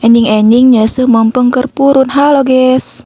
Enjing-enjing nyeuseuh meumpeng keur purun. Halo, guys.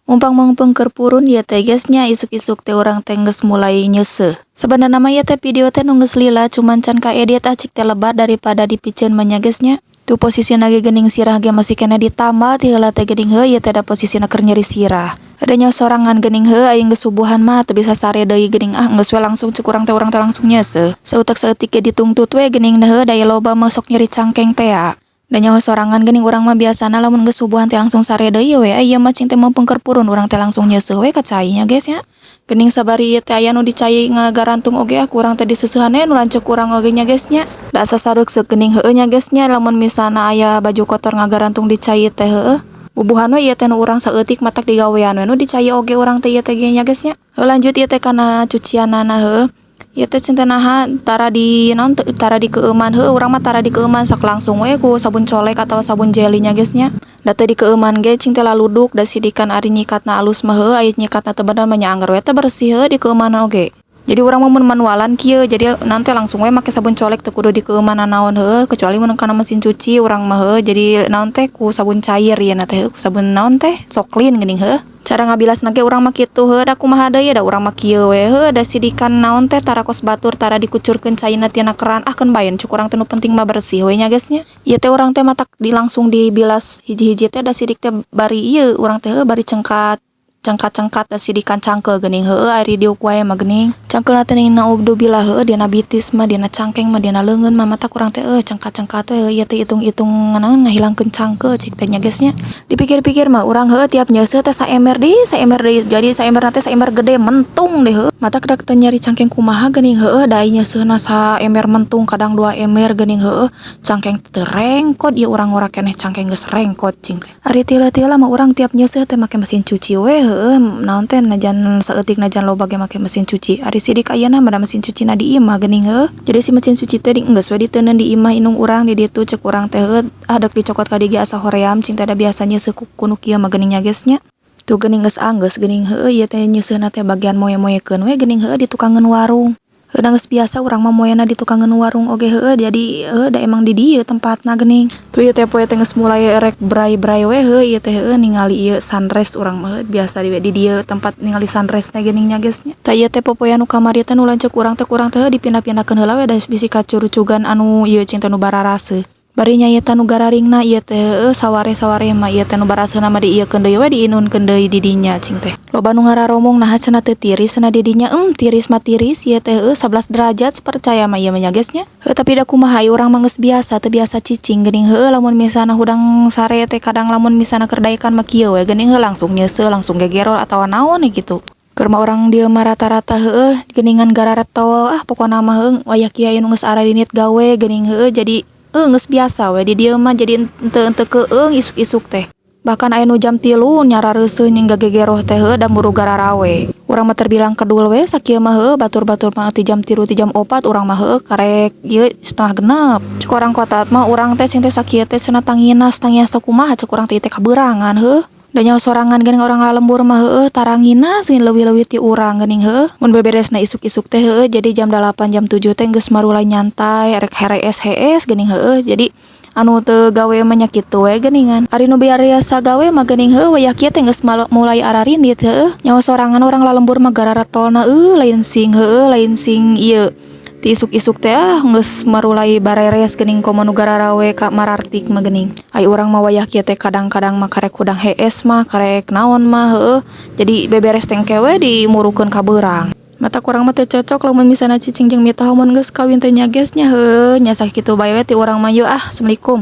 Mumpang meumpeng keur purun ieu teh, guys, nya, isuk-isuk teh urang teh geus mulai nyeuseuh. Sebenarna mah ieu teh video teh nu geus lila, cuman can kaedit ah, cik teh lebar daripada dipiceun mah nya, guys, nya. Tuh posisina ge geuning sirah ge masih keneh ditambal ti heula teh geuning heuh, ieu teh da posisina keur nyeri sirah. Da nyaho sorangan geuning heuh, aing geus subuhan mah teu bisa sare deui geuning ah, geus we langsung cek urang teh langsung nyeuseuh. Saeutik saeutik ge ditungtut we geuning heuh, da loba mah sok nyeri cangkeng tea. Da nyaho sorangan geuning, urang mah biasana lamun geus subuhan teh langsung sare deui we, ieu mah cing teh mumpung keur purun urang teh langsung nyeuseuh we ka cai nya, guys, nya. Geuning sabari ieu teh aya nu di cai ngagarantung oge ah, ku urang teh diseusehan we nu lanceuk urang oge nya, guys, nya. Da asa sareukseuh geuning heueuh nya, guys, nya, lamun misalna aya baju kotor ngagarantung di cai teh heueuh. Bubuhan we ieu teh nu urang saeutik, matak digawean we nu di cai oge urang teh ieu teh ge nya, guys, nya. Heuh, lanjut ieu teh kana cucianana heueuh. Ieu teh cenah naha tara di naon tara dikeueuman heueuh, urang mah tara dikeueuman, sok langsung we ku sabun colek atawa sabun jeli nya, guys, nya. Da teu dikeueuman ge cing teh laluduk, da sidikan ari nyikatna alus mah heueuh, ari nyikatna teu bener mah nya angger we teu bersih heueuh dikeueuman oge. Jadi urang mah mun manualan kieu, jadi naon teh langsung we make sabun colek, teu kudu dikeueuman nanaon heueuh, kecuali mun kana mesin cuci urang mah heueuh, jadi naon teh ku sabun cair ieu na teh heueuh, ku sabun naon teh Soklin geuning heueuh. Cara ngabilasna ge urang mah kitu heueuh, da kumaha deui, da urang mah kieu we heueuh, da sidikan naon teh tara kos batur, tara dikucurkeun caina tina keran, ah keun bae cuk urang teh, nu penting mah bersih we nya, guys, nya. Ieu teh urang teh matak di langsung dibilas hiji-hiji teh da sidik teh bari ieu urang teh heueuh, bari cengkat cengkat-cengkat, da sidikan cangkeul geuning heueuh, ari diuk wae mah geuning. Cangkeulna teh naudzubillah heueuh, dina bitis mah, dina cangkeng mah, dina leungeun mah, matak urang teh cengkat-cengkat we heueuh ieu teh, itung-itung naon ngahilangkeun cangkeul cik teh nya, guys, nya. Dipikir-pikir mah urang heueuh, tiap nyeuseuh teh saember deui, saember deui, jadi saemberna teh saember gede mentung deh heueuh. Matak rek teu nyeri cangkeng kumaha geuning heueuh, da ai nyeuseuhna saember mentung, kadang dua ember geuning heueuh, cangkeng teu rengkot ieu urang ngora keneh cangkeng geus rengkot cing teh. Ari ti heula-heula mah urang tiap nyeuseuh teh make mesin cuci we heueuh, naon teh najan saeutik najan loba ge make mesin cuci. Ari sidik ayeuna mah da mesin cucina di imah geuning heueuh. Jadi si mesin cuci teh geus we diteundeun di imah indung urang di ditu, cek urang teh heueuh, ah deuk dicokot ka dieu ge asa hoream cing teh, da biasa nyeuseuh ku nu kieu mah geuning nya, guys, nya. Tuh geuning geus anggeus geuning heueuh, ieu teh nyeuseuhna teh bagian moe-moekeun we geuning heueuh di tukangeun warung. Heueuh, da geus biasa urang mah moena di tukangeun warung oge heueuh, jadi heueuh da emang di dieu tempatna geuning. Tuh ieu teh poe teh geus mulai rek bray-bray we heueuh ieu teh heueuh, ningali ieu sunrise urang mah heueuh, biasa di dieu tempat ningali sunrise teh geuning nya, guys, nya. Tah, ieu teh popoean nu kamari teh nu lanceuk urang teh ku urang teh dipindah-pindahkeun heula we, da bisi kacurucugan anu ieu cing teh nu bararaseuh. Bari nyaeta nu gararingna ieu teh heueuh, sawareh-sawareh mah ieu teh nu baraseuhna mah diieukeun deui we, diinunkeun deui di dinya cing teh. Loba nu ngararomong naha cenah teu tiris cenah di dinya, tiris mah tiris ieu teh heueuh, 11 derajat percaya mah ieu mah nya, guys, nya. Heueuh, tapi da kumaha urang mah geus biasa, teu biasa cicing geuning heueuh, lamun misalna hudang sare teh kadang lamun misalna keur daekan mah kieu we geuning heueuh, langsung nyeuseuh, langsung gegerol atawa naon we kitu. Keur mah urang dieu mah rata-rata heueuh geuningan gararetol ah pokona mah heueuh, wayah kieu aya nu geus ararinit gawe geuning heueuh, jadi geus biasa we di dieu mah, jadi henteu keueung isuk-isuk teh. Bahkan aya nu jam 3 nyarareuseuh nying gagegeroh teh heueuh, da buru gararawe. Urang mah terbilang kedul we sakieu mah heueuh, batur-batur mah ti jam 3, ti jam 4, urang mah heueuh karek ieu 5.30. Cek urang kota mah urang teh cing teh sakieu teh cenah tanginas, tanginas teh kumaha cek urang teh, teh kabeurangan heueuh. Da nyaho sorangan geuning urang lalembur mah heueuh, taranginas leuwih-leuwih ti urang geuning heueuh. Mun beberesna isuk-isuk teh heueuh, jadi jam 8, jam 7 teh geus marulai nyantai rek herees-hees geuning heueuh, jadi anu teu gawe mah nya kitu we geuningan. Ari nu biasa gawe mah geuning heueuh, wayah kieu teh geus mulai ararinit heueuh. Nyaho sorangan urang lalembur mah gararetolna lain sing heueuh, lain sing ieu ti isuk-isuk teh ah geus marulai bareres geuning, komo nu gararawe ka marartik mah geuning. Ai urang mah wayah kieu teh kadang-kadang mah karek hudang hees mah, karek naon mah heueuh, jadi beberes teh engke we dimurukeun ka beurang. Matak urang mah teu cocok lamun misalna cicing jeung mitoha mun geus kawin teh nya, guys, nya heueuh nya, sakitu bae we ti urang mah yeuh ah. Assalamualaikum.